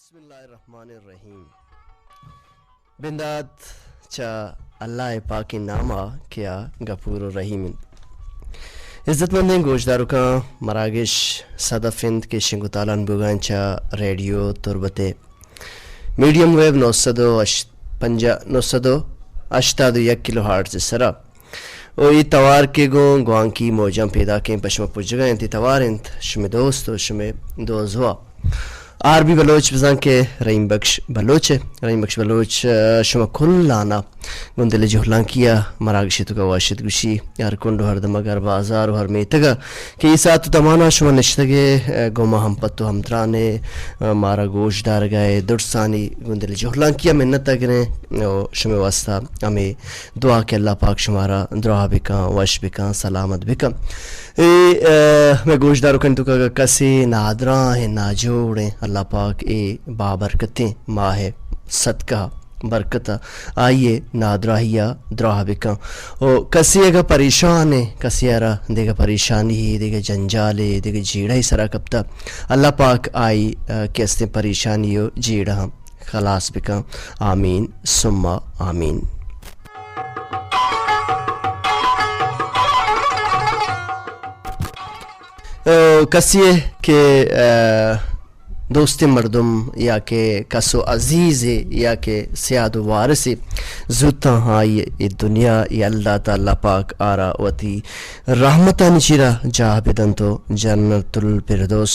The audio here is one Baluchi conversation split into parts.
بسم اللہ الرحمن الرحیم۔ بندات چہ اللہ پاکیں ناما کہ آ غفور و رحیم انت۔ عزت مندیں گوشداروکاں، مراگش صدف انت کہ شنگ و تالان بوگان چہ ریڈیو تربت میڈیم ویو نو سد و پنجاہ، نو سد و ہشتاد و یک کلو ہرٹز سرا۔ و اے توار کہ گوں گوانکی موجاں پیداکیں پہ شما پجگا انت، اے توار انت شمے دوست و شمے دوزوا آر بی بلوچ، بزاں کہ رحیم بخش بلوچ ء۔ رحیم بخش بلوچ، ء، شما کلانا گوں دل جہلانکی ء مراگش ء توکا واشت گوشی، ہر کنڈ و ہر دمگ، ہر بازار و ہر میتگ ء کہ اے ساعت و دمانا شما نشتگ ئے، ء، گوں ما ہم پت و ہمدران ئے، ء، مارا گوش دارگا ئے، درسانی گوں دل جہلانکی ء منت ء گریں و شمے واسطہ ہمے دعا کہ اللہ پاک شمارا دراہ بکن، وش بکن، سلامت بکن۔ اے، ء، مئے گوشداروکانی توکا اگہ کسے نادراہ ایں، ناجوڑ ایں، اللہ پاک اے بابرکتیں ماہ ء صدقہ برکت ء آئی ء نادراہی ء دراہ بکن۔ و کسے اگہ پریشان ایں، کسے ء را دگہ پریشانی، دگہ جنجالے، دگہ جیڑہ سرا کپتہ، اللہ پاک آئی، ء، کہ استیں پریشانی و جیڑہ ہم خلاص بکن۔ آمین ثم آمین۔ ء، کسے کہ، ء، دوستیں مردم یا کہ کس و عزیزے یا کہ سیاد و وارثے زوتاں آئی اے دنیا، اے اللہ تعالی پاک آرا وتی رحمتانی چیرا جاہ بدنت و جنت الفردوس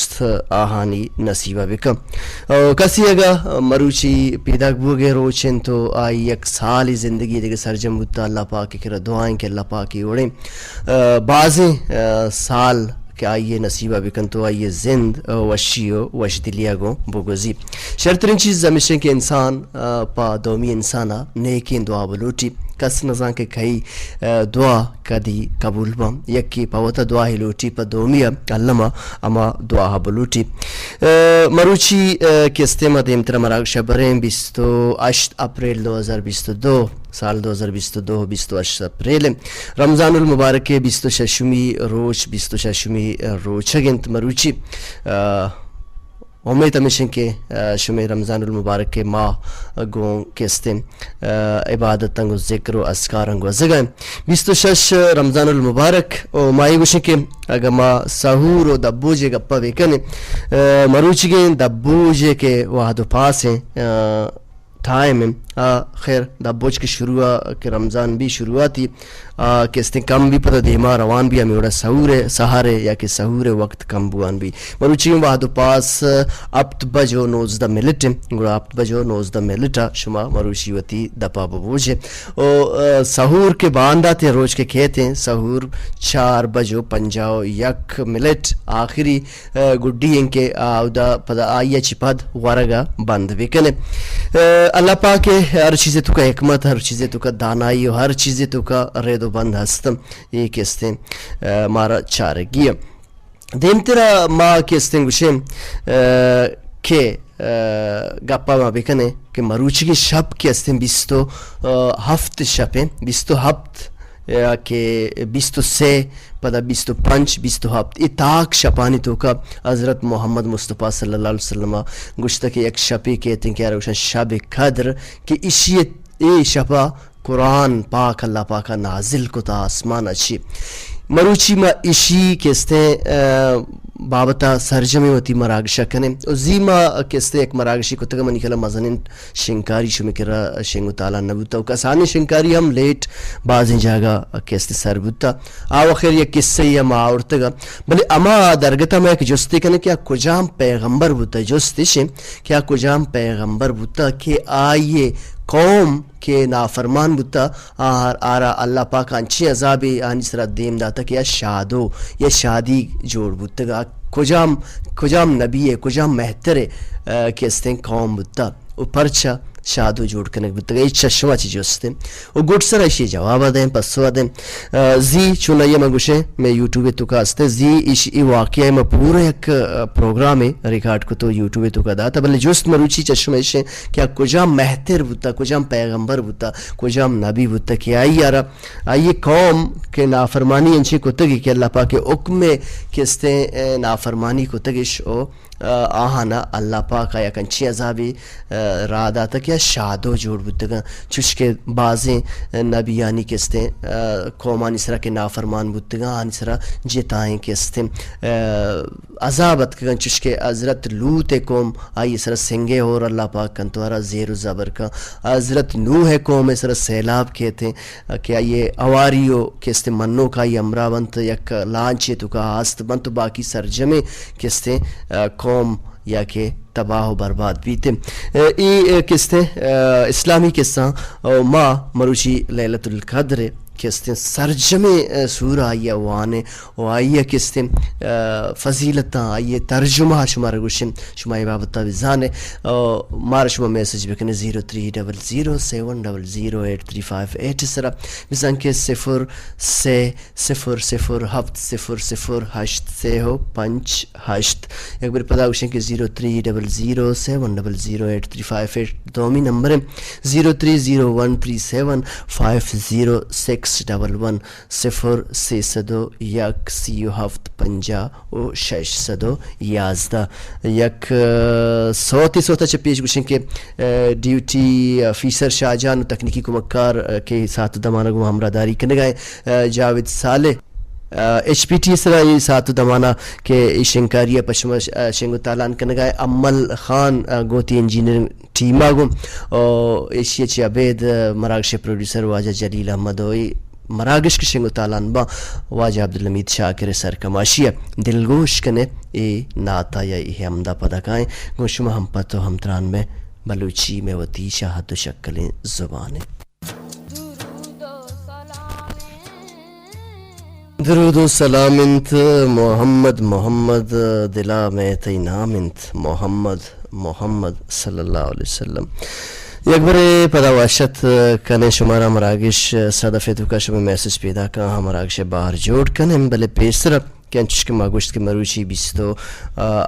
آہانی نصیبہ بکن۔ و کسی اگہ مروچی پیداک بوگے روچ انت و آئی یک سالی زندگی دگہ سرجم بوتا، اللہ پاک کرا دعائیں کہ اللہ پاک اے وڑیں، ء، بازیں، ء، سال کہ آئی نصیبہ بکنت و آئی زند، ء، وشی و وشدلیا گوں بگوزی۔ شرترین چیز ہمیشیں کہ انسان، ء، پا دومی انسانا نیکیں دعا بلوٹی۔ کس نزان کہ کئی، ء، دعا کدی قبول باں۔ یکے پہ وتا دعائے لوٹی، پہ دومی ء الما ہما دعا بلوٹی۔ ء، مروچی، ء، کہ استیں ما دیمترا مراگشا بریں، بیست و ہشت اپریل دو ہزار بیست و دو، سال دو ہزار بیست و دو، بیست و ہشت اپریل ء۔ رمضان المبارک ء بیست و ششمی روچ، بیست و ششمی روچگ انت مروچی۔ ء، امیت ہمیش انت کہ، ء، شمے رمضان المبارک ء ماہ گوں کہ استیں، ء، عبادتاں گوں ذکر و اذکاراں گوزگا انت۔ بیست و شش رمضان المبارک و ما اے گوشیں کہ اگہ ما سحور و دبوج ء گپا بکنیں، ء، مروچیگیں دبوج ء کہ وہد و پاس انت، ء، ٹائم انت، آ، خیر، دبوج کہ شروع ء کہ رمضان بی شروعاتی، آ، کہ استیں کم بی پدا دیما روان بی، ہمے وڑا سحور ء، سحر ء یا کہ سحور ء وقت کم بوان بی۔ مروچی وہد و پاس ہپت بج و نوزدہ منٹ انت، گڑا ہپت بج و نوزدہ منٹ ء شما مروچی وتی دپا ببوجے۔ او، آ، سحور کہ بانداتیں روچ کہ کیتیں، سحور چار بج و پنجاہ و یک منٹ آخری ء، گڈی انت کہ آ اودا پدا آئی ء چہ پد ورگ ء بند بہ کن انت۔ ء، اللہ پاک ء ہر چیز ء توکا حکمت، ہر چیز ء توکا دانائی و ہر چیز ء توکا رید و بند ہست۔ اے کہ استیں، ء، مارا چارگی ء۔ دیمترا ما کہ استیں گوشیں، ء، کہ، ء، گپا ما بکنیں کہ مروچیگیں شپ کہ استیں بیست و ہفت شپ انت، بیست و ہفت یا کہ بیست و سے، پدا بیست و پنچ، بیست و ہفت، اے تاک شپانی توکا حضرت محمد مصطفی صلی اللہ علیہ وسلم ء گوشتہ کہ یک شپے کیت انت کہ آرا گوشن شب قدر، کہ اشی ء، اے شپا قرآن پاک اللہ پاک ء نازل کتا آسمان ء چی۔ مروچی ما اشی کہ استیں، ء، بابت ء سرجمیں وتی مراگشہ کنیں۔ و زی ما کہ استیں یک مراگشی کتگ منی خیال ء مزنیں شنگکاری شمے کرا شنگ و تالان نہ بوتہ و کسانیں شنگکاری ہم لیٹ بازیں جاگہ کہ است سر بوتہ۔ آ و خیر یک قصہ ای ہم آورتگ۔ بلے ہما درگت ء ما یک جستے کنیں کہ آ کجام پیغمبر بوتہ، جست اش انت کہ آ کجام پیغمبر بوتہ کہ آئی قوم کہ نافرمان بوتہ، آ، آرا اللہ پاک انچیں عذابے آنی سرا دیم داتہ کہ آ شادو یا شادی جوڑ بوتگ۔ آ کجام، کجام نبی ء، کجام مہتر ء، آ، کہ استیں قوم بوتہ؟ و پرچا شادو جوڑ کنگ بوتگ؟ اے چشمہ چی جست انت؟ و گڈ سر ایشی جواب ء دیں، پسو ء دیں۔ آ، زی چونائی ء من گوشیں، مئے یوٹیوب ء توکا است، زی ایش ای واقعہ ء ما پورا یک، آ، پروگرام ء ریکارڈ کتو یوٹیوب ء توکا داتا، بلے جست مروچی چشمہ ایش انت کہ آ کجام مہتر بوتا، کجام پیغمبر بوتا، کجام نبی بوتا کہ آئی آرا، آئی قوم کہ نافرمانی انچیں کتگی کہ اللہ پاک ء حکم ء کہ استیں، آ، نافرمانی کتگش او آہانا اللہ پاک ء یک انچیں عذابے، آ، راہ داتگ کہ آ شادو جوڑ بوتگاں، چوشکہ بازیں، آ، نبیانی کستیں، آ، قومانی سرا کہ نافرمان بوتگاں، آہانی سرا جتائیں کستیں، آ، عذاب اتکگاں، چوشکہ حضرت لوط ء قوم آئی سرا سنگے ہور اللہ پاک کنت، آرا زیر و زبر کن۔ حضرت نوح ء قوم ء سرا سیلاب کیتیں، کہ آئی ہواری و کستیں منوک آئی ہمراہ بنت، یک لانچے توکا ہاست بنت و باقی سرجمیں کستیں، آ، قوم یا کہ تباہ و برباد بیت۔ آ، ای، آ، کستیں، آ، اسلامی قصہ، آ، ما مروچی لیلۃ القدر کستیں سرجمیں، آ، سورہ آئی وانیں و آئی ء کستیں، آ، فضیلتاں، آئی ء ترجمہ شمارا گوشیں، شما اے بابت ء بزانیں۔ آ، مارا شما میسج بکنیں zero three double zero seven double zero eight three five eight سرا، بزاں کہ صفر سے صفر صفر ہفت صفر صفر ہشت سے و پنچ ہشت۔ یک بر پدا گوشیں کہ zero three double zero seven double zero eight three five eight دومی نمبر ہیں، zero three zero one three seven five zero six double one. صفر سیصد و یک سی و ہفت پنجاہ و شش صد و یازدہ۔ یک، آ، سوتی سوتا چہ پیش گوشیں کہ، آ، ڈیوٹی آفیسر شاہ جان و تکنیکی کمکار، آ، کہ ساعت و دمانا گوں ہمراہ داری کنگا ہیں، آ، جاوید صالح، آ، ایچ پی ٹی سرا ای ساعت و دمانا کہ ای شنگکاری پشما ش-، آ، شنگ و تالان کنگا ہیں، امل خان، آ، گوتی انجینئرنگ ٹیما گوں، او ایشی چہ ابید، آ، مراگش پروڈیوسر واجہ جلیل احمد و ای مراگش کہ شنگ و تالان باں، واجہ عبدالحمید شاکر سرکماشی ء دلگوش کنے۔ اے نعت ء یا اے حمد ء پدا کائیں، گوں شما ہم پت و ہمتران میں بلوچی میں وتی شاہد و شکلیں زبان ء۔ درود و سلام انت محمد، محمد دلا میں تئی نام انت محمد۔ محمد صلی اللہ علیہ وسلم۔ یک برے پدا وش ات کنیں شمارا۔ مراگش صدف ء توکا شمئے میسج پیداکاں، ہم مراگش ء بہر جوڑ کنیں، بلے پیسر کہ انچش کہ ما گوشت کہ مروچی بیست و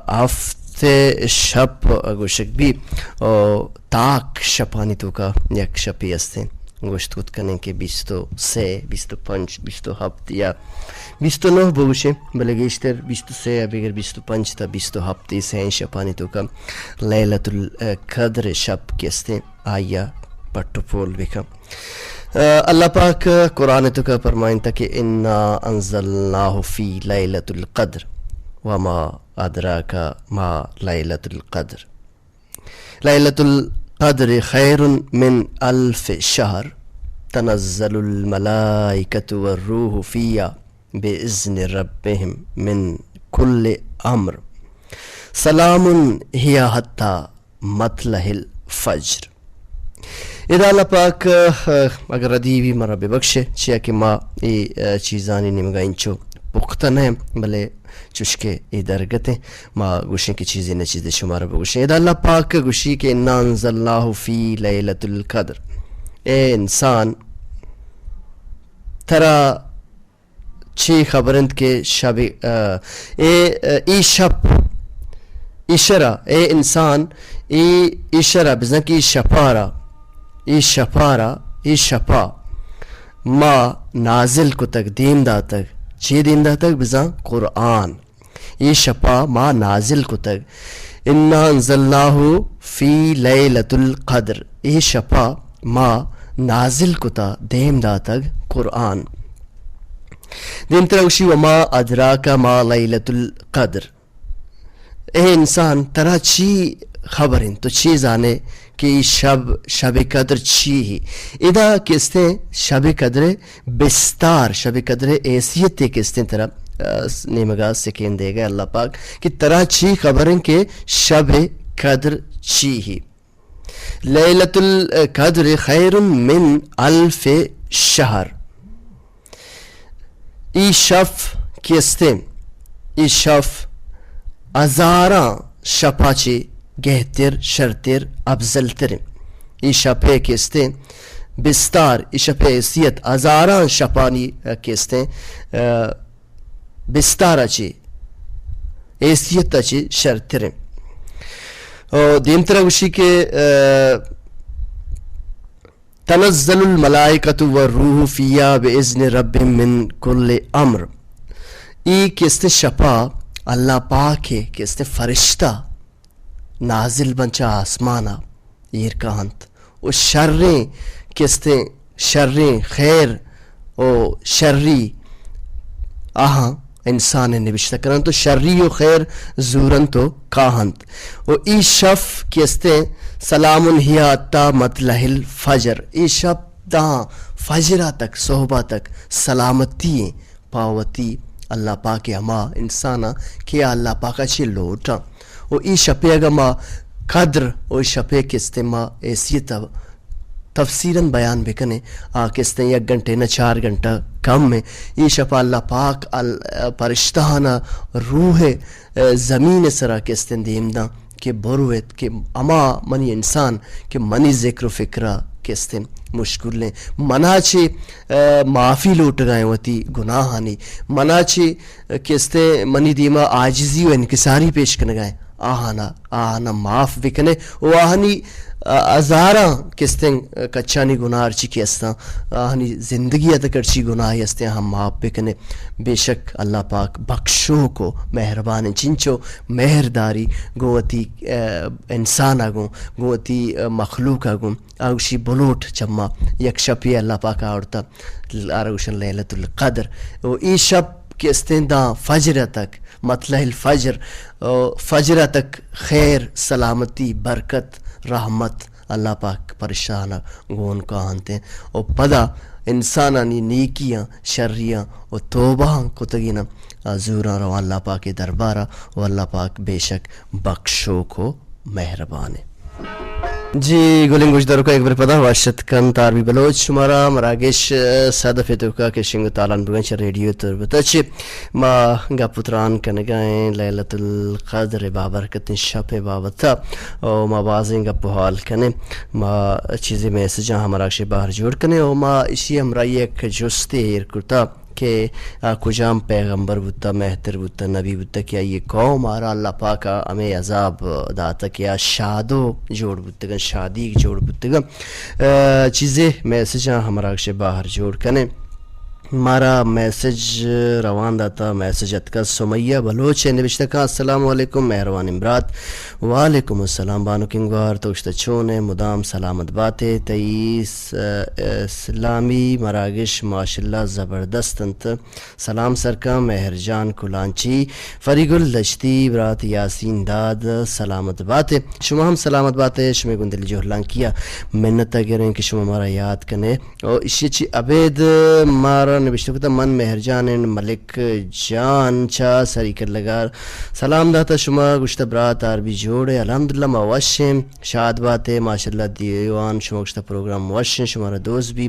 ہفت شپ گوشگ بی، او تاک شپانی توکا یک شپے استیں۔ گوشت کت کنیں کہ بیست و سے، بیست و پنچ، بیست و ہفت یا بیست و نہ بگوشیں، بلے گیشتر بیست و سے ء بگر بیست و پنچ تا بیست و ہفت ء سئیں شپانی توکا لیلۃ القدر شپ کہ استیں، آئی ء پٹ و پول بکن۔ آ، اللہ پاک قرآن توکا فرمائنتا کہ انا انزلناہ فی لیلۃ القدر وما ادراک ما لیلۃ القدر۔ لیلۃ القدر خیر من الف شہر، تنزل الملائکۃ والروح فیہا بإذن ربہم من کل امر، سلام ہی حتی مطلع الفجر۔ ادا اللہ پاک، آ، اگر ردی بی مارا ببخشے، چیا کہ ما اے، آ، چیزانی نیمگا انچو پختہ نہ، بلے چوشکہ اے درگت ایں، ما گوشیں کہ چیزے نہ چیزے شمارا بگوشیں۔ ادا اللہ پاک گوشی کہ انا انزلناہ فی لیلۃ القدر۔ اے انسان، ترا چی خبر انت کہ شب، آ، اے، آ، ای شپ، ایشرا، اے انسان، ای، ایشرا بزاں کہ ای شپارا، ای شپارا، ای شپا ما نازل کتگ، دیم داتگ۔ چی دیم داتگ؟ بزاں قرآن۔ اے شپا ما نازل کتگ۔ انا انزلناہ فی لیلۃ القدر۔ اے شپا ما نازل کتا، دیم داتگ قرآن۔ دیمترا گوشی، وما ادراک ما لیلۃ القدر۔ اے انسان، ترا چی خبر انت؟ تو چی زانے کہ ای شب، شب قدر چی ہی؟ ادا کہ استیں شب قدر بستار، شب قدر حیثیت کہ استیں ترا، آ، نیمگا سکین دیگا اللہ پاک کہ ترا چی خبر انت کہ شب قدر چی ہی؟ لیلۃ القدر خیر من الف شہر۔ ای شف کہ استیں، ای شف ہزاراں شپا چی گہتر، شرتر، افضل تریں۔ ای شپے کہ استیں بستار، ای شپے حیثیت ہزاراں شپانی، آ، کہ استیں، آ، بستارا چی، حیثیتا چی شرتریں۔ او دیمترا گوشی کہ، آ، تنزل الملائکۃ والروح فیہا بإذن ربہم من کل امر۔ ای کہ استیں شپا اللہ پاک ءِ کہ استیں فرشتہ نازل بنت چہ آسمان ءَ ایر کاہنت و شریں کہ استیں شریں خیر و شری آہاں انسان ءَ نبشتہ کننت و شری و خیر زورنت و کاہنت۔ و ای شف کہ استیں سلام ہی حتی مطلع الفجر، ای شپ داں فجر ءَ تک، صحب ءَ تک سلامتی ایں پہ وتی اللہ پاک ءِ ہما انساناں کہ آ اللہ پاک ءَ چہ لوٹاں۔ و ای شپے اگاں ما قدر و ای شپے کہ استیں ما حیثیت ءَ تفصیلاً بیان بکنیں، آ کہ استیں یک گھنٹے نہ، چار گھنٹہ کم ایں۔ ای شپ ءَ اللہ پاک ال-، پرشتہانا روح ءَ زمین ءِ سرا کہ استیں دیم داں کہ برویت کہ ہما منی انسان کہ منی ذکر و فکر ءَ کہ استیں مشغول ایں، منا چہ، آ، معافی لوٹگا ایں وتی گناہانی، منا چہ کہ استیں منی دیما عاجزی و انکساری پیش کنگا ایں، آہانا، آہانا معاف بکنے و آہانی، آ، ہزاراں کہ استیں کچانی گناہ ہرچی کہ استاں، آہانی زندگی ءَ تک ہرچی گناہے استیں، آہاں معاف بکنے۔ بے شک اللہ پاک بخشوک و مہربان ایں، چنچو مہر داری گوں وتی، آ، انسان ءَ گوں، گوں وتی، آ، مخلوق ءَ گوں۔ آ گوشی بلوٹ چما یک شپے اللہ پاک ءَ آورتا، آرا گوشن لیلۃ القدر۔ و ای شپ کہ استیں داں فجر ءَ تک، مطلع الفجر، و فجر ءَ تک خیر، سلامتی، برکت، رحمت اللہ پاک پرشتہانا گون کاہنت ایں۔ و پدا انسانانی نیکیاں، شریاں و توبہاں کتگیناں آ زوراں رواں اللہ پاک ءِ دربارا و اللہ پاک بے شک بخشوک و مہربان ایں۔ جی، گلیں گوشداروکاں، یک برے پدا وش اتک کنت آر بی بلوچ شمارا۔ مراگش، آ، صدف ءِ توکا کہ شنگ و تالان بوگن چہ ریڈیو تربت ءَ چہ ما گپ و تران کنگا ایں لیلۃ القدر ءِ بابرکتیں شپ ءِ بابت ءَ، و ما بازیں گپ و حال کنیں، ما چیزے میسجاں ہم مراگش ءِ بہر جوڑ کنیں و ما اشی ہمراہی یک جستے ایر کرتا کہ آ کجام پیغمبر بوتہ، مہتر بوتہ، نبی بوتہ کہ آئی قوم آرا اللہ پاک ءَ ہمے عذاب داتہ کہ آ شادو جوڑ بوتگن، شادیگ جوڑ بوتگن۔ آ، چیزے میسجاں ہمراہ گشے بہر جوڑ کنیں۔ مارا میسج روان داتہ، میسج اتکہ سمیہ بلوچ ءِ، نبشتہ کاں، السلام علیکم مہروانیں برات۔ وعلیکم السلام بانکیں گوہار، تو گشتہ چون ئے؟ مدام سلامت بات ئے۔ تئی س-، اسلامی مراگش ماشاءاللہ زبردست انت۔ سلام سرکاں مہر جان کلانچی، فری گل دشتی، برات یاسین داد، سلامت بات ئے۔ شما ہم سلامت بات ئے، شمے گوں دل جہلانکی ءَ منت ءَ گریں کہ شما مارا یاد کن ئے۔ او ایشی چی ابید مارا نبشتہ کتہ، من مہر جان اینڈ ملک جان چہ سری کلگار سلام داتہ، شما گوشتہ برات آر بی جوڑ ئے؟ الحمدللہ ما وش ایں، شاد بات ئے، ماشاءاللہ دیوان، شما گوشتہ پروگرام وش ایں، شمارا دوست بی۔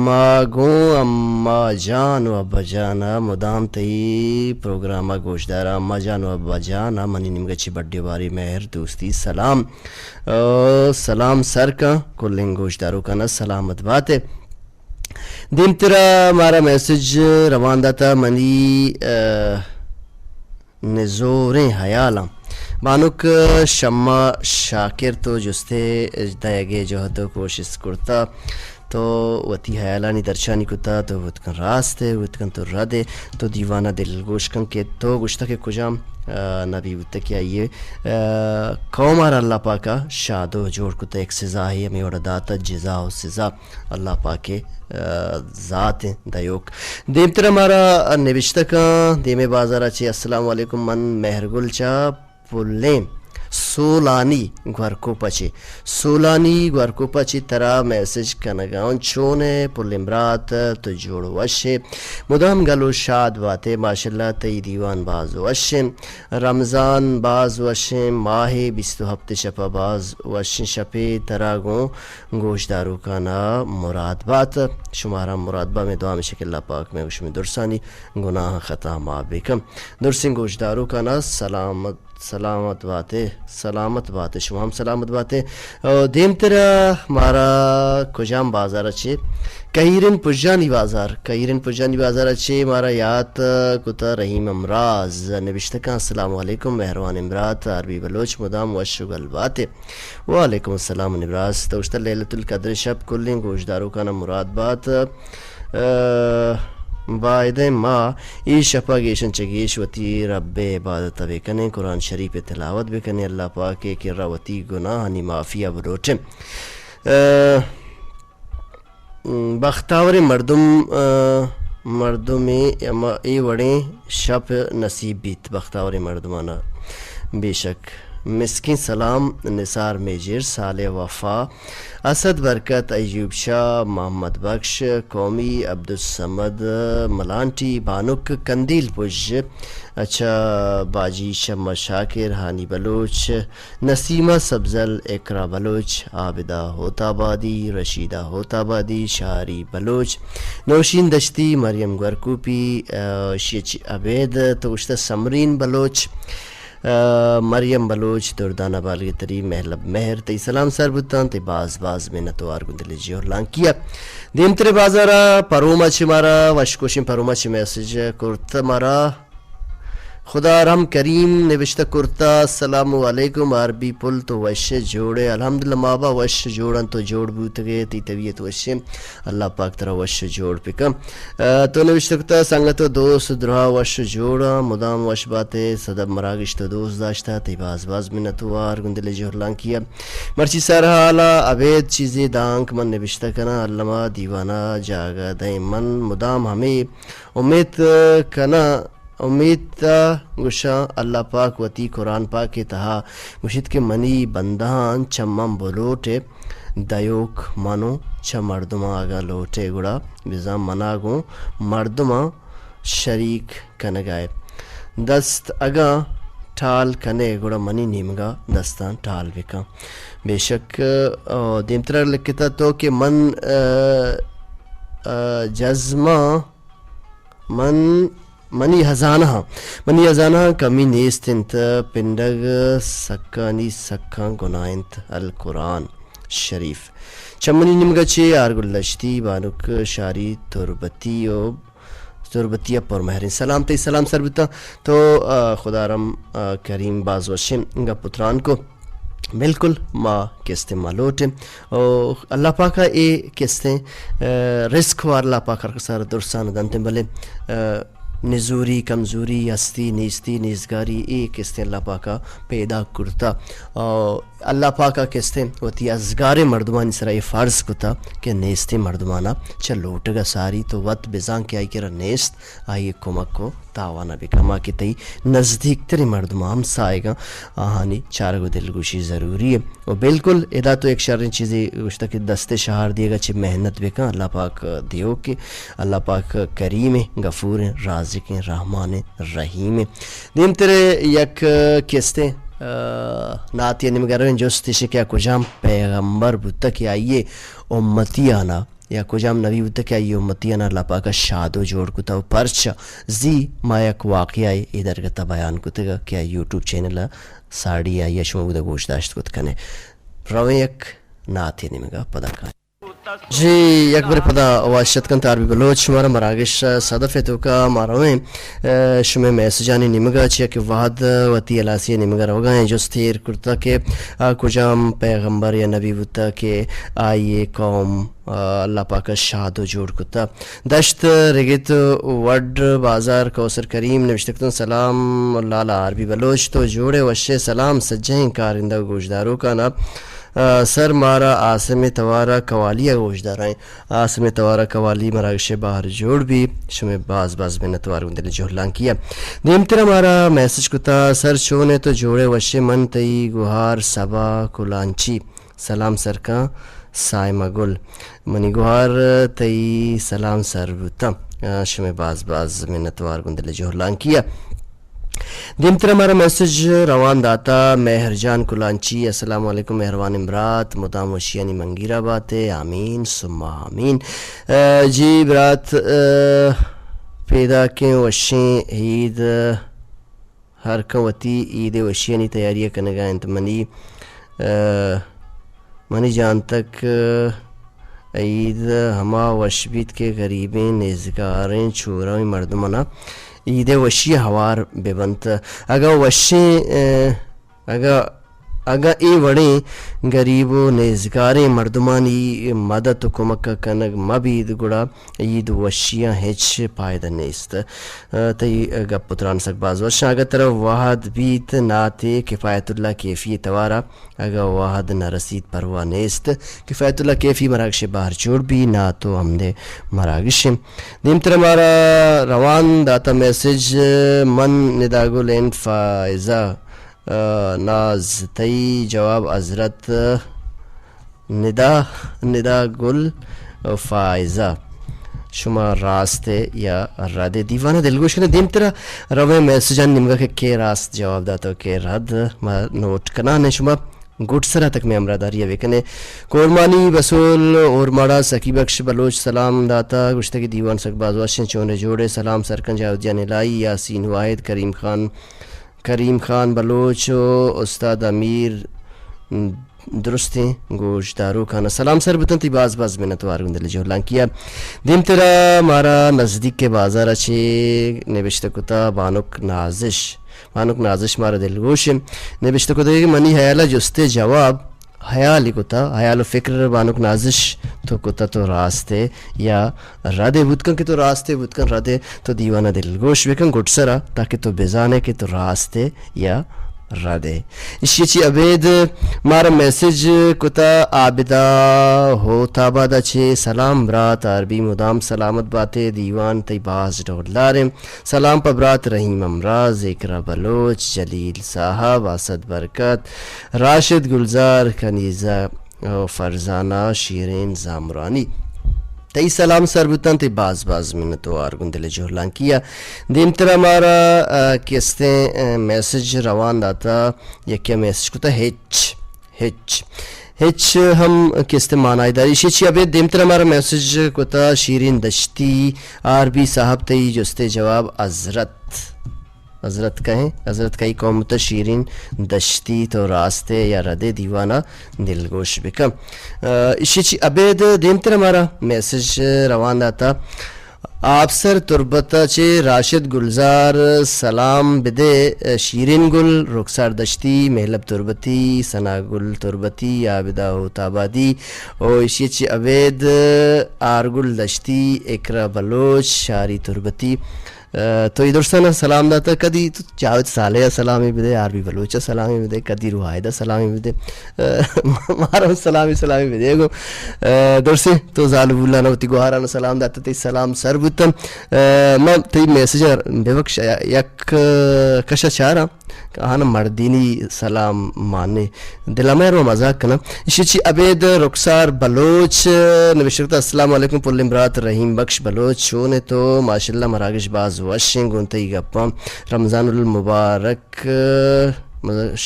ما گوں اما جان و ابا جان ءَ مدام تئی پروگرام ءَ گوشداراں۔ اما جان و ابا جان ءَ منی نیمگ ءَ چہ بڈے باری مہر، دوستی، سلام۔ او سلام سر کن کلیں گوشداروکاں ءَ، سلامت بات ئے۔ دیمترا مارا میسج روان داتہ منی، آ، نزوریں ہیالاں۔ بانک شمع شاکر، تو جستے دئیگ ءِ جہد و کوشست کرتہ، تو وتی ہیالانی درشانی کتہ، تو بوت کن راست ئے، بوت کن تو رد ئے، تو دیوان ءَ دلگوش کن کہ تو گوشتہ کہ کجام، آ، نبی بوتہ کہ آئی ءِ، آ، قوم ءَ را اللہ پاک ءَ شادو جوڑ کتہ، یک سزاہے ہمے وڑ ءَ داتہ، جزا و سزا۔ اللہ پاک ءِ، آ، ذات ایں دئیوک۔ دیمترا مارا نبشتہ کاں دیمے بازار ءَ چہ، السلام علیکم، من مہرگل چہ پلیں سولانی گورکوپ ءَ چہ، سولانی گورکوپ ءَ چہ ترا میسج کنگ ءَ آں۔ چون ئے پلیں برات؟ تو جوڑ وش ئے؟ مدام گل و شاد بات ئے۔ ماشاءاللہ تئی دیوان باز وش ایں۔ رمضان باز وشیں ماہے، بیست و ہپت شپ ءَ باز وشیں شپے ترا گوں گوشداروکاں ءَ مراد بات۔ شمارا مراد بات۔ مئے دعا ہمیش ایں کہ اللہ پاک مئے و شمئے درسانی گناہ خطا معاف بکن۔ درسیں گوشداروکاں ءَ سلامت، سلامت بات ئے، سلامت بات ئے، شما ہم سلامت بات ئے۔ او دیمترا مارا کجام بازار ءَ چہ؟ کہیرن پژانی بازار، کہیرن پژانی بازار ءَ چہ مارا یات کتہ رحیم امراز، نبشتہ کاں، السلام علیکم مہروانیں برات آر بی بلوچ، مدام وش و گل بات ئے۔ وعلیکم السلام نبراس، تو گوشتہ لیلۃ القدر شپ کلیں گوشداروکاں ءَ مراد بات۔ آ، بایدیں ما اے شپ ءَ گیشن چہ گیش وتی رب ءِ عبادت ءَ بکنیں، قرآن شریف ءِ تلاوت بکنیں، اللہ پاک ءِ کرا وتی گناہانی معافی ءَ بلوٹیں۔ آ، بختاوریں مردم، آ، مردمے ہما اے وڑیں شپ نصیب بیت بختاوریں مردماناں۔ بے شک۔ مسکین سلام، نثار میجر، صالح وفا، اسد برکت، ایوب شاہ، محمد بخش، قومی، عبدالصمد، ملانٹی، بانک، قندیل پژ، اچھا، باجی شمع شاکر، ہانی بلوچ، نسیمہ سبزل، اقرا بلوچ، عابدہ ہوت آبادی، رشیدہ ہوت آبادی، شاری بلوچ، نوشین دشتی، مریم گورکوپی، آ، شی ایچ ابید، تو گوشتہ سمرین بلوچ، آ، مریم بلوچ، دردانہ بالگتری، مہلب مہر، تئی سلام سر بوتاں، تئی باز باز منتوار گوں دل جہر لانکی ءَ۔ دیمتر بازار ءَ پروم ءَ چہ مارا وش گوشیں، پروم ءَ چہ میسج کرت مارا۔ خدا رحم کریم نبشتہ کرتا، السلام علیکم آر بی پل، تو وش جوڑ ئے؟ الحمدللہ ما با وش جوڑاں، تو جوڑ بوتگ ئے، تئی طبیعت وش ایں، اللہ پاک ترا وش جوڑ بکن۔ آ، تو نبشتہ کرتا، سنگت و دوست درہا وش جوڑاں، مدام وش بات ئے، صدف مراگش تو دوست داشتا، تئی باز باز منتوار گوں دل جہر لانکی ءَ۔ مرچی سر حالا ابید چیزے دانک من نبشتہ کناں، الما دیوانا جاگہ دئیں، من مدام ہمے امیت کناں، امیت ءَ گوشاں، اللہ پاک وتی قرآن پاک ءِ تہا گوشیت کہ منی بندہاں چہ من بلوٹ ئے، دئیوک من اوں، چہ مردماں اگاں لوٹ ئے گڑا بزاں منا گوں مردماں شریک کنگ ءَ ئے۔ دست اگاں ٹال کن ئے گڑا منی نیمگ ءَ دستاں ٹال بکن۔ بے شک، آ، دیمترا لکھتا تو کہ من، آ، آ، جزماں من، منی ہزانہاں، منی ہزانہاں کمی نیست انت، پنڈگ سکانی سکاں گناہ انت، القرآن شریف۔ چہ منی نیمگ ءَ چہ آر گل دشتی، بانک شاری تربتی و تربتی ءَ پر مہریں سلام، تئی سلام سر بوتاں۔ تو، آ، خدارم، آ، کریم باز وشیں گپ و تران کو۔ بالکل، ما کستیں ما لوٹیں۔ او اللہ پاک ءَ اے کستیں، آ، رزق وار اللہ پاک ہر کسا را درسان دنت، بلے، آ، نزوری، کمزوری، ہستی، نیستی، نیزگاری، اے کستیں اللہ پاک ءَ پیدا کرتا۔ او اللہ پاک ءَ کستیں وتی ازگاریں مردمانی سرا اے فرض کتا کہ نیستیں مردمانا چہ لوٹگ ءَ ساری، تو وت بزان کہ آئی کرا نیست، آئی کمک و تاوان ءَ بکن۔ ما کہ تئی نزدیک تریں مردماں، ہمساہگاں، آہانی چارگ و دلگوشی ضروری ایں۔ و بالکل ادا تو یک شریں چیزے گوشتہ کہ دست شہار دیگ ءَ چہ محنت بکن، اللہ پاک دیوک ایں، اللہ پاک کریم ایں، غفور ایں، رازق ایں، رحمان ایں، رحیم ایں۔ دیمتر یک کستیں، آ، نعتے ءِ نیمگ ءَ رویں، جست ایش کہ آ کجام پیغمبر بوتہ کہ آئی ءِ امتیانا یا کجام نبی بوتہ کہ آئی امتیانا اللہ پاک ءَ شاد و جوڑ کتہ و پرچا؟ زی ما یک واقعہ ءَ اے درگت ءَ بیان کتگ کہ آئی یوٹیوب چینل ءَ ساڑی آئی ءَ شما بودا گوش داشت کت کنے۔ رویں یک نعتے نیمگا پدا کائیں۔ جی، یک برے پدا وش اتک کنت آر بی بلوچ، شمارا مراگش ءَ صدف ءِ توکا ما رویں، آ، شمئے میسجانی نیمگا چیا کہ وہد وتی ہلاسی ءِ نیمگا روگا ایں، جست ایر کرتہ کہ آ کجام پیغمبر یا نبی بوتہ کہ آئی ءِ قوم، آ، اللہ پاک ءَ شاد و جوڑ کتہ۔ دشت رگت وڈ بازار کوثر کریم نوشتہ کتن، سلام لالا آر بی بلوچ، تو جوڑ ئے وش ئے؟ سلام سجہیں کارندہ و گوشداروکانا۔ آ، سر مارا عاصم توارا قوالی ءَ گوشدارائیں۔ عاصم توارا قوالی مراگش ءِ بہر جوڑ بی، شمئے باز باز منتوار گوں دل جہلانکی ءَ۔ دیمترا مارا میسج کتا، سر چون ئے تو جوڑ ئے وش ئے؟ من تئی گوہار صبا کلانچی۔ سلام سرکاں سائمہ گل۔ منی گوہار تئی سلام سر بوتاں۔ آ، شمئے باز باز منتوار گوں دل جہلانکی ءَ۔ دیمترا مارا میسج روان داتا مہر جان کلانچی، السلام علیکم مہروانیں برات، مدام وشیانی منگیرا بات ئے، آمین ثم آمین۔ آ، جی برات، آ، پیداکیں وشیں عید، ہر کس وتی عید ءِ وشیانی تیاری ءَ کنگا انت۔ منی، آ، منی جان تک، آ، عید ہما وش بیت کہ غریبیں، نیزگاریں، چوریں مردمانا عید ءِ وشی ہوار بہ بنت۔ اگاں وشیں، آ، اگاں اگاں اے وڑیں گریب و نیزگاریں مردمانی مدد و کمک ء کنگ مہ بیت، گڑا عید وشیاں ہچ پائدہ نیست۔ ء تئی گپ و تران سک باز وش۔ اگاں ترا وہد بیت، ناتے کفایت اللہ کیفی توارا، اگاں وہد نہ رسیت، پرواہ نیست۔ کفایت اللہ کیفی مراگش بہر جوڑ بی، ناتو ہمدے مراگش۔ دیمتر مارا روان داتا میسج، من ندا گل اینڈ فائزہ، آ، ناز تئی جواب حضرت ندا، ندا گل فائزہ، شما راست ء یا رد ء؟ دیوانہ دلگوش کنے۔ دیمترا رویں میسجان نیمگا کہ کے راست جواب داتا و کے رد، ما نوٹ کنان۔ شما گڈ سرا تک میں ہمراہ داری ء بکنے۔ کورمانی بسول، اورماڑا، سکی بخش بلوچ سلام داتا، گوشتگی دیوان سک باز وشیں، چونے جوڑے؟ سلام سرکن جاودیان الہی، یاسین واحد، کریم خان، کریم خان بلوچ و استاد امیر درستیں گوش داروکان سلام سر بوتن۔ تی باز باز منت وار گوں دل جہلانکی ء۔ دیمترا مارا نزدیک بازار چے نبشتہ کتا بانک نازش۔ بانک نازش مارا دلگوش نبشتہ کتا کہ منی حیال جستے جواب حیال ہی کتا، حیال و فکر بانک نازش تو کتا تو راست ہے یا رد ہے؟ بوت کن کہ تو راست ہے، بوت کن رد ہے۔ تو دیوانہ دلگوش بکن گڈسرا، تاکہ تو بزانے کہ تو راست ہے یا رد ہے۔ اشی چی ابید مارا میسج کتا عابدہ ہوت آباد چے، سلام برات آربی، مدام سلامت باتے، دیوان تئی باز ڈولداریں۔ سلام پہ برات رحیم ہمراز، اقرا بلوچ، جلیل صاحب، اسد برکت، راشد گلزار، کنیزہ و فرزانہ، شیرین زامرانی۔ تئی سلام سر بوتن، تئی باز باز منت وار گوں دل جہلانکی ء۔ دیمترا مارا، آ، کستیں، آ، میسج روان داتا، یکے میسج کتا ہچ، ہچ، ہچ ہم کستیں معنی داری۔ اشی چی ابید دیمترا مارا میسج کتا شیرین دشتی، آر بی صاحب تئی جستے جواب حضرت۔ حضرت کہیں، حضرت کئی قوم تا شیرین دشتی تو راستے یا ردے دیوانا دلگوش بکن۔ آ، اشی چی ابید دیمتر ہمارا میسج روان داتا۔ آپسر تربت چے راشد گلزار سلام بدے، شیرین گل، رخسار دشتی، مہلب تربتی، ثنا گل تربتی، عابدہ ہوت آبادی، او اشی چی ابید آرگل دشتی، اقرا بلوچ، شاری تربتی۔ آ، تو ای درستان سلام داتا، کدی تو جاوید صالح سلامی بدے، آر بی بلوچ سلامی بدے، کدی روحایدہ سلامی بدے۔ آ، مارا سلامی سلامی بدے گو۔ آ، درسے تو زال بولانا وتی گوہارانا سلام داتا، تئی سلام سر بوتن۔ آ، ما تئی میسج ببخش، یک کشا چارا آہان مردینی سلام مانے۔ دل ء مہر و مزاک کناں۔ ایشی چی ابید رخسار بلوچ نوشتہ کتہ، السلام علیکم پلیں برات رحیم بخش بلوچ، چون ئے تو؟ ماشاءاللہ مراگش باز وشیں گوں تئی گپاں۔ رمضان المبارک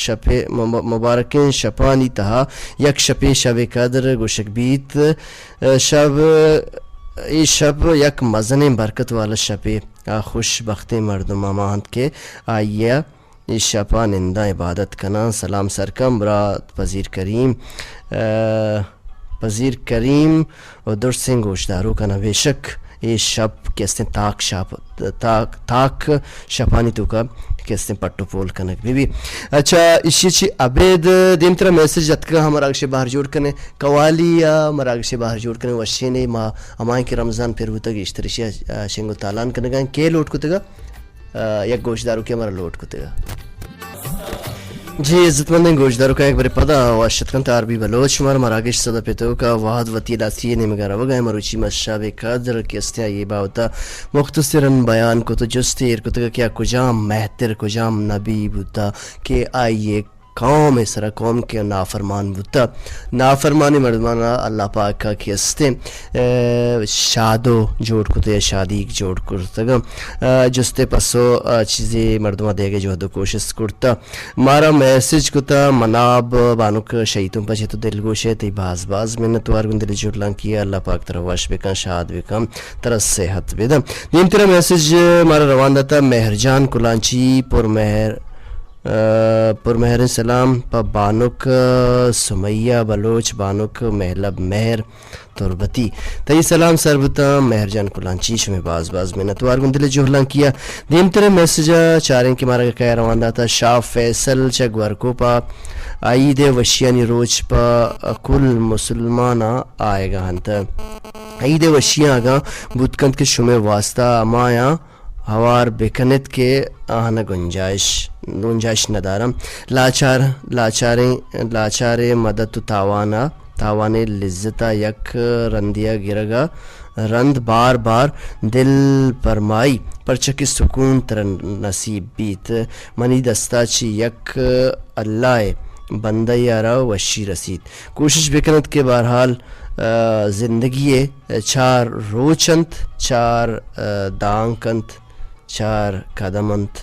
شپے، مب-، مبارکیں شپانی تہا یک شپے شب قدر گوشگ بیت۔ شب، اے شپ یک مزنیں برکت والا شپے۔ آ خوش بختیں مردم ہما انت کہ آئی ء اے شپ ء ننداں عبادت کناں۔ سلام سرکن برات پذیر کریم، آ، پذیر کریم و درسیں گوشداروکاں۔ بے شک اے شپ کہ استیں تاک شاپ، تاک، تاک شپانی توکا کہ استیں پٹ و پول کنگ بہ بی۔ اچھا، ایشی چی ابید دیمترا میسج اتکگا، ہم مراگش بہر جوڑ کنے، قوالی یا مراگش بہر جوڑ کنے، وشینے ما ہمائیں کہ رمضان پر بوتگ، اشترشی شنگ و تالان کنگا، کے لوٹ کتگا؟ آ، یک گوشداروکے ہمارا لوٹ کتگ۔ جی، عزت مندیں گوشداروکاں، یک برے پدا وش اتکنت آر بی بلوچ، شمارا مراگش صدا پہ توکا وہد وتی لاسی نیمگا روگا ایں۔ مروچی ما شب قدر کہ استیں آئی بابتا مختصراً بیان کت و جست ایر کتگ کہ آ کجام مہتر، کجام نبی بوتا کہ آئی قوم ء سرا، قوم کہ نافرمان بوتہ، نافرمانیں مردمانا اللہ پاک ء کہ استیں، آ، شادو جوڑ کتہ یا شادیگ جوڑ کرتگ۔ آ، جست ء پسو، آ، چیزے مردماں دیگ ء جہد و کوشست کرتہ۔ مارا میسج کتہ مناب بانک شہیتوں پہ چہ تو دلگوش ئے، تئی باز باز منت وار گوں دل جہلانکی ء۔ اللہ پاک ترا وش بکن، شاد بکن، ترا صحت بدن۔ دیمترا میسج مارا روان داتہ مہرجان کلانچی پر مہر ء، پرمہریں سلام پہ بانک سمیہ بلوچ، بانک مہلب مہر تربتی۔ تئی سلام سر بوتاں مہر جان کلانچی، شمے باز باز منتوار گوں دل ء جہلانکی ء۔ دیمتریں میسج ء چاریں کہ مارا کئے روان داتا شاہ فیصل چہ گورکوپ ء، عید ء وشیانی روچ پہ کل مسلماناں آیگا انت۔ عید ء وشیاں اگاں بوت کنت کہ شمے واسطہ ہمایاں ہوار بہ کن ات کہ آہاں گنجائش، گنجائش ندارم۔ لاچار، لاچاریں، لاچاریں مدت و تاوان ء، تاوانیں لذت ء یک رندے ء گرگ ء رند بار بار دل پرمائی، پرچہ کہ سکون ترا نصیب بیت۔ منی دستا چہ یک اللہ ء بندہ ء را وشی رسیت۔ کوشش بہ کن ات کہ بہرحال، ء، زندگی ء چار روچ انت، چار، ء، دانک انت، چار قدم انت۔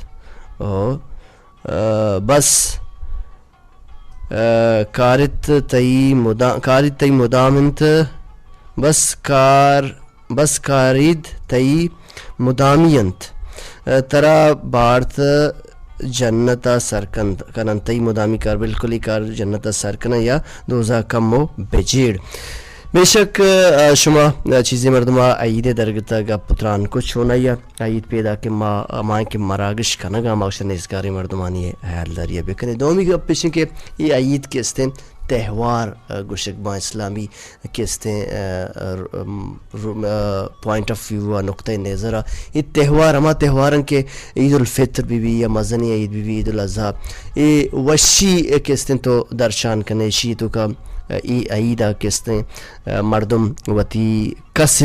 او، ء، بس، ء، کارت تئی مدا-، کارت تئی مدام انت، بس کار، بس کارید تئی مدامی انت۔ ء، ترا بارت جنت ء سر کن-، کنن۔ تئی مدامی کار، بالکل ای کار جنت ء سر کنن یا دوزہ کم و بجیڑ۔ بے شک، ء، شما، ء، چیزیں مردم ء عید ء درگت ء گپ و تران کو چون آئی ء عید پیدا کہ ما، ما کہ مراگش کنگ ء ما گوشت نیزگاریں مردمانی حیالداری ء بکنیں۔ دومی گپ ایش کہ ای عید کہ استیں تہوار، ء، گوشگ باں اسلامی کہ استیں، ء، ر-، م-، ر-، ء، پوائنٹ آف ویو ء نقطہ نظر ء اے تہوار ہما تہوار انت کہ عید الفطر بہ بی یا مزنیں عید بہ بی، عید الاضحی، اے وشی ء کہ استیں تو درشان کنے، اشی توکا، ء، اے عید ء کہ استیں، ء، مردم وتی کس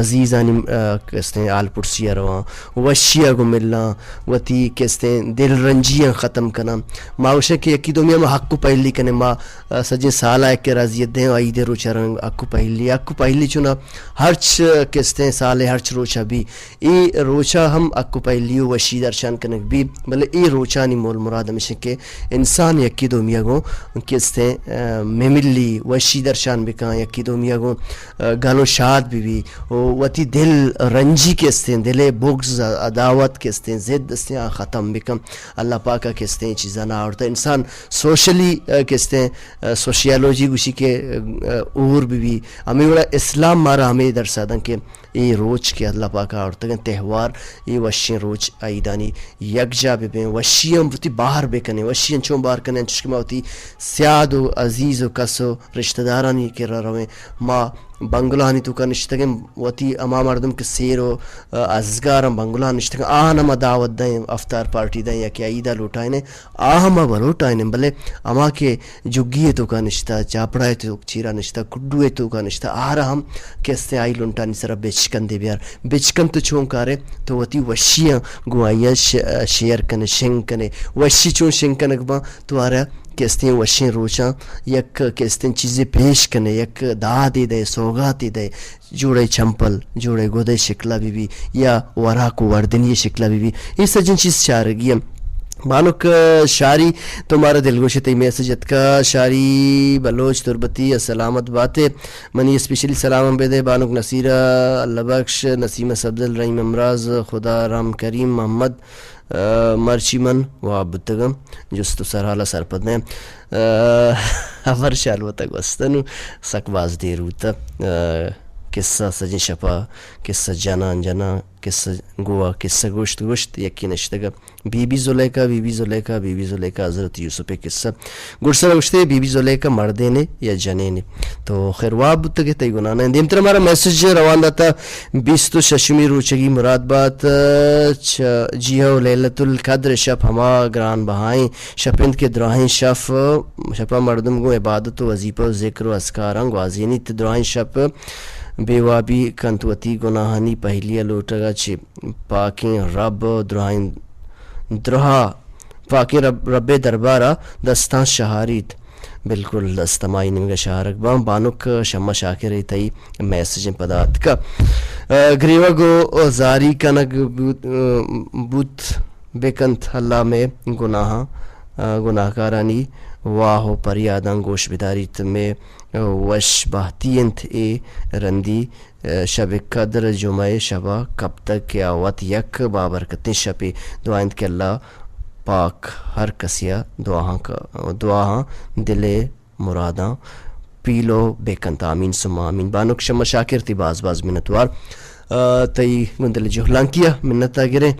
عزیزانی، ء، کہ استیں حال پرسی ء رواں، وشی ء گوں ملاں، وتی کہ استیں دل رنجیاں ختم کناں۔ ما گوشیں کہ یکی دومی ء ما حق و پہلی کنیں، ما ء، سجیں سال ء کہ راضیت دیں، عید ء روچ ء رنگ حق و پہلی، حق و پہلی چونا ہرچ کہ استیں سال ء ہرچ روچ ء بی، اے روچ ء ہم حق و پہلی و وشی درشان کنگ بی، بلے اے روچانی مول مراد ہمیش انت کہ انسان یکی دومی ء گوں کہ استیں، ء، مملی وشی درشان بکاں، یکی دومی ء گوں، ء، گل و شاد بہ بی و وتی دل رنجی کہ استیں، دل ء بغض، عداوت کہ استیں، ضد استیں، آ ختم بکن۔ اللہ پاک ء کہ استیں چیزاں نہ آورتا۔ انسان سوشلی، ء، کہ استیں، ء، سوشیالوجی گوشی کہ، ء، اور بہ بی۔ ہمے وڑا اسلام مارا ہمے درس ء دن کہ اے روچ کہ اللہ پاک ء آورتگیں تہوار، اے وشیں روچ عیدانی یکجا بہ بیں، وشی ہم وتی بہر بہ کنیں، وشی ہم چون بہر کنیں، انچوش کہ ما وتی سیاد و عزیز و کس و رشتہ دارانی کرا رویں، ما بنگلہانی توکا نشتگیں، وتی ہما مردم کہ سیر و، ء، ازگاراں بنگلہاں نشتگیں، آہاں ما دعوت دئیں، افطار پارٹی دئیں یا کہ عیدا لوٹائینیں، آہاں ما بلوٹائینیں، بلے ہما کہ جھگی ء توکا نشتہ، چاپڑا ء توک چیرا نشتہ، کڈو ء توکا نشتہ، آرا ہم کہ استیں آئی لنٹانی سرا بچکندے بیار۔ بچکن تو چون کارے؟ تو وتی وشیاں گوں آئی ء ش-، شیئر کنے، شنگ کنے۔ وشی چون شنگ کنگ باں؟ تو آرا کہ استیں وشیں روچاں یک کہ استیں چیزے پیش کنے، یک دادے دئے، سوگاتے دئے، جوڑے چمپل، جوڑے گدے شکلا بہ بی یا وراک و وردنی شکلا بہ بی، اے سجن چیز چارگی ہم۔ بانک شاری، تو مارا دلگوش تئی میسج اتکا، شاری بلوچ تربتی ء سلامت باتے، منی اسپیشلی سلام ہم بدے بانک نصیرہ، اللہ بخش، نسیمہ سبزل، رحیم امراض، خدا رام کریم محمد، ء، مرچی من واب بوتگم، جست و سرحال ء سرپد نیم۔ ء، ہبر شال وتگ گوستن و سک باز دیر بوتہ۔ ء، قصہ سجیں شپا، قصہ جنان جنان، قصہ گوا، قصہ گوشت گوشت، یکی نشتگہ Bibi Zulaikha, Bibi Zulaikha, Bibi Zulaikha, حضرت یوسف قصہ۔ گڈسر گوشتے، بی بی زلیخا مردینے یا جنینے؟ تو خیر واب بوتگے تئی گناہ نہ۔ دیمتر مارا میسج روان داتا، بیست و ششمی روچگی مراد بات، چ-، جی ہو لیلۃ القدر شپ ہما گران بہائیں شپ انت کہ دراہیں شپ، شپا مردم گوں عبادت و وظیفہ و ذکر و اذکاراں گوازینیت، دراہیں شپ بے وابی کنت، وتی گناہانی پہلی لوٹگا چہ پاکیں رب دراہیں، دراہ پاکیں رب، رب ء دربار ء دستاں شہاریت۔ بالکل دست ہمائی نیمگ ء شہارگ باں۔ بانک شمع شاکر ء تئی میسج ء پدا اتکا۔ ء، گریوگ و زاری کنگ بوت، ء، بوت بکنت۔ اللہ مئے گناہاں، ء، گناہکارانی واہ و پریاداں گوش بداریت۔ مئے وش بہتی انت اے رندی شب قدر جمعہ شبا کپتگ کہ آ وت یک بابرکتیں شپے۔ دعا انت کہ اللہ پاک ہر کسیا دعاہاں کا، دعاہاں دل ءِ مراداں پیلو بکنت۔ آمین ثم آمین۔ بانک شمع شاکر، تئی باز باز منتوار۔ آ، تئی گوں دل جہلانکی ءَ منت ءَ گریں۔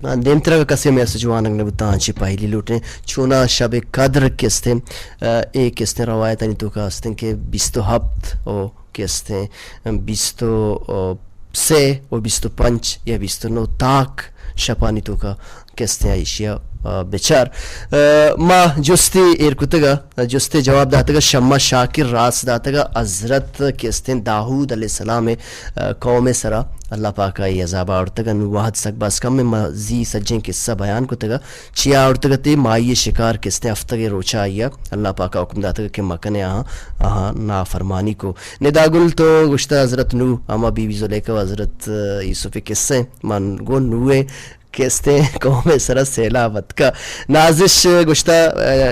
آ، دیمترا کسے مئے است جوانگ نہ بوتاں، آ چہ پہلی لوٹیں۔ چونا شب قدر کستیں، آ، اے کستیں روایتانی توکا استیں کہ بیست و ہپت و کستیں بیست و سے و بیست و پنچ یا بیست و نو تاک شپانی توکا کستیں ایشیا، آ، بچار۔ آ، ما جستے ایر کتگا، جستے جواب داتگا، شمع شاکر راست داتگا، حضرت کستیں داؤد علیہ السلام، آ، قوم سرا اللہ پاکا ای عذاب آورتگا۔ نو وہد سک باز کم، ما زی سجیں قصہ بیان کتگا۔ چیا آورتگ اتے؟ ماہی شکار کستیں ہفتگے روچا آئیا اللہ پاکا حکم داتگ کہ مکنے آہاں، آہاں نافرمانی کو۔ ندا گل تو گوشتہ حضرت نوح، ہما بی بی زلیخا و حضرت یوسف قصہ، من گوں نوح کستیں قوم سرا سیلاب اتکا۔ نازش گوشتہ،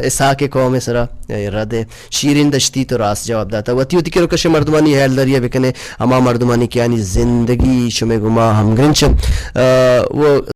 اسحاق قوم سرا رد۔ شیرین دشتی تو راست جواب داتا۔ وتی وتی کرو کش مردمانی حیالداری بکنے، ہما مردمانی کہ آنی زندگی شمے گما ہمگرنچ۔ آ، وہ